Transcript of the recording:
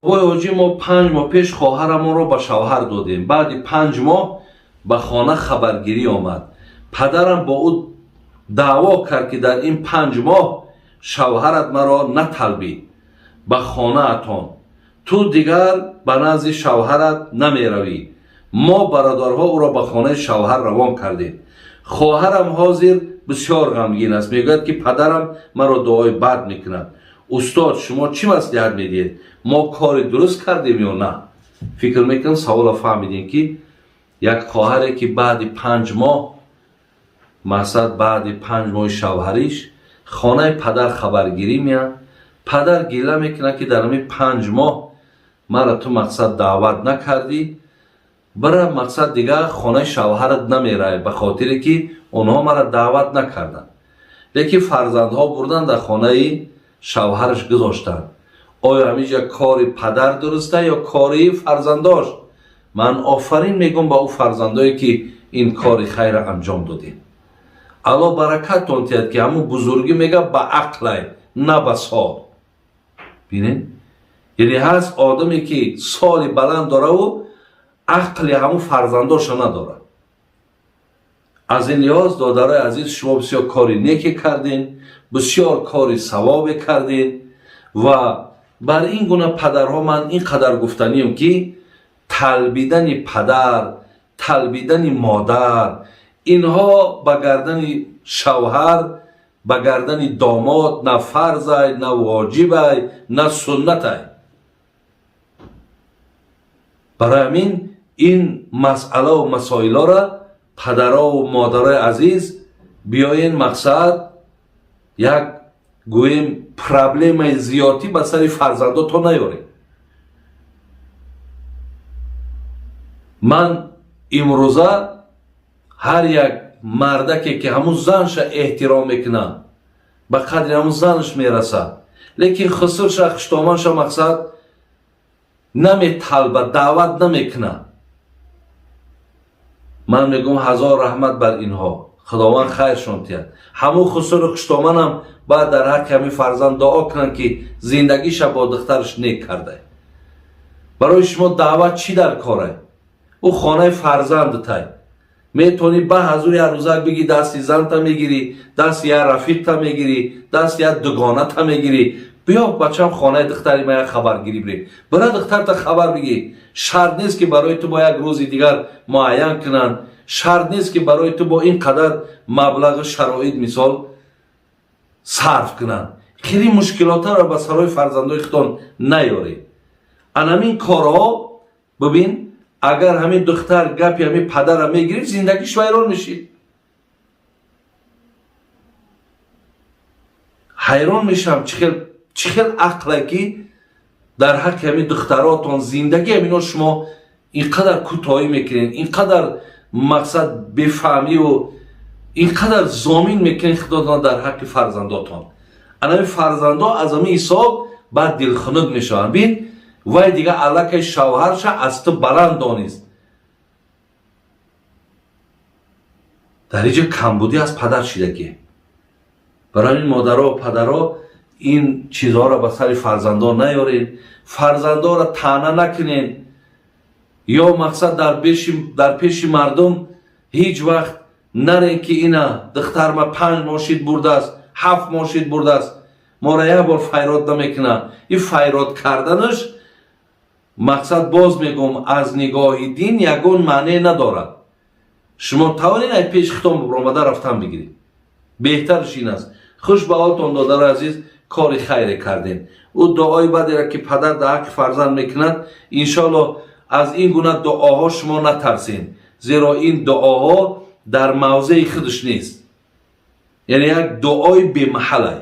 Бобои ҳоҷӣ, мо 5 моҳ пеш хоҳарамонро ба шавҳар додем. Баъди 5 моҳ ба хона хабаргирӣ омад. Падарам бо ӯ даъво кард, ки дар ин 5 моҳ шавҳарат маро наталбид ба хонаатон, ту дигар ба назди шавҳарат намеравӣ. Мо бародарҳо ӯро ба хонаи шавҳар равон кардем. Хоҳарам ҳозир бисёр ғамгин аст, мегӯяд, ки падарам маро дуои бад мекунад. Устод, шумо чӣ маслиҳат медиҳед? Мо кори дуруст кардем ё на? Фикр мекунам, савола фаҳмидем, ки як хоҳаре, ки баъди 5 моҳ, мақсад, баъди 5 моҳи шавҳариш хонаи падар хабаргирӣ меяд, падар гила мекунад, ки дар ҳамин 5 моҳ мара ту, мақсад, даъват накардӣ, бара, мақсад, дигар хонаи шавҳарат намеравӣ, ба хотире ки онҳо мара даъват накарданд. Лекин фарзандҳо бурдан, дар хонаи шавҳараш гузоштанд. Оё ҳаминҷа кори падар дуруста ё кори фарзандош? Ман офарин мегӯм ба ӯ фарзандое, ки ин кори хайра анҷом додем. Алло баракаттон диҳад, ки ҳамун бузургӣ, мега, ба ақлай, на ба сол. Бинед, яъне ҳаст одаме, ки соли баланд дораву ақли ҳамун фарзандоша надорад. Аз ин лиҳоз, додарои азиз, шумо бисёр кори неке кардем, бисёр кори савобе кардем. Ва бар ин гуна падарҳо ман ин қадар гуфтанием, ки талбидани падар, талбидани модар, инҳо ба гардани шавҳар, ба гардани домод на фарзай, на воҷибай, на суннатай. Барои ҳамин ин масъалаву масоилоро, падарову модарои азиз, биёен, мақсад, як гӯем, проблемаи зиёдтӣ ба сари фарзандото наёрем. Ман имрӯза ҳар як мардаке, ки ҳамун занша эҳтиром мекунад, ба қадри ҳамун занаш мерасад, лекин хусурша, хуштоманша, мақсад, наметалба, даъват намекунад, ман мегӯм: ҳазор раҳмат бар инҳо, Худованд хайршон диҳад. Ҳамун хусуру хуштоманам бояд дар ҳаққи ҳамин фарзанд дуо кунанд, ки зиндагиша бо духтараш нек карда. Барои шумо даъват чӣ дар корай? Ӯ хонаи фарзандтай, метавонӣ ба ҳазур як рӯзак бигӣ, дасти занта мегирӣ, дасти як рафиқта мегирӣ, дасти як дугоната мегирӣ: «Биё, бачам, хонаи духтари ма як хабаргирӣ бирем». Бира, духтарта хабар бигӣ. Шарт нест, ки барои ту бо як рӯзи дигар муайян кунанд. Шарт нест, ки барои ту бо ин қадар маблағи шароит, мисол, сарф кунанд. Хеле мушкилотаро ба сарои фарзандои худтон наёред. Анамин корҳо, бибин, агар ҳамин духтар гапи ҳамин падара мегирифт, зиндагиш вайрон мешид. Ҳайрон мешавам, чӣ хел ақле, ки дар ҳаққи ҳамин духтаротон, зиндагӣ ҳамино шумо ин қадар кӯтоҳӣ мекунед, ин қадар, мақсад, бефаҳмиву ин қадар зомин мекунед худотон дар ҳаққи фарзандотон. Анами фарзандо аз ҳамин ҳисоб баъд дилхунук мешаванд. Бин, вай дига аллакай шавҳарша аз ту баланд донист. Дар инҷа камбудӣ аз падар шида, ки барои ин модаро, падаро, ин чизҳоро ба сари фарзандон наёред, фарзандонро таъна накунед ё, мақсад, дар пеши мардум ҳеҷ вақт нарен, ки ина духтарма 5 моҳ шид бурдааст, 7 моҳ шид бурдааст, моро як бор файрод намекунад. Ин файрод карданаш, мақсад, боз мегӯм, аз нигоҳи дин ягон маъне надорад. Шумо тавонед ай пеши худтон омада рафтан бигиред, беҳтарш ин аст. Хуш ба ҳолтон, додари азиз, кори хайре кардем. Ӯ дуои бадеро, ки падар дар ҳаққи фарзанд мекунад, иншоалло, аз ин гуна дуоҳо шумо натарсед, зеро ин дуоҳо дар мавзеи худаш нест, яъне як дуои бемаҳалай.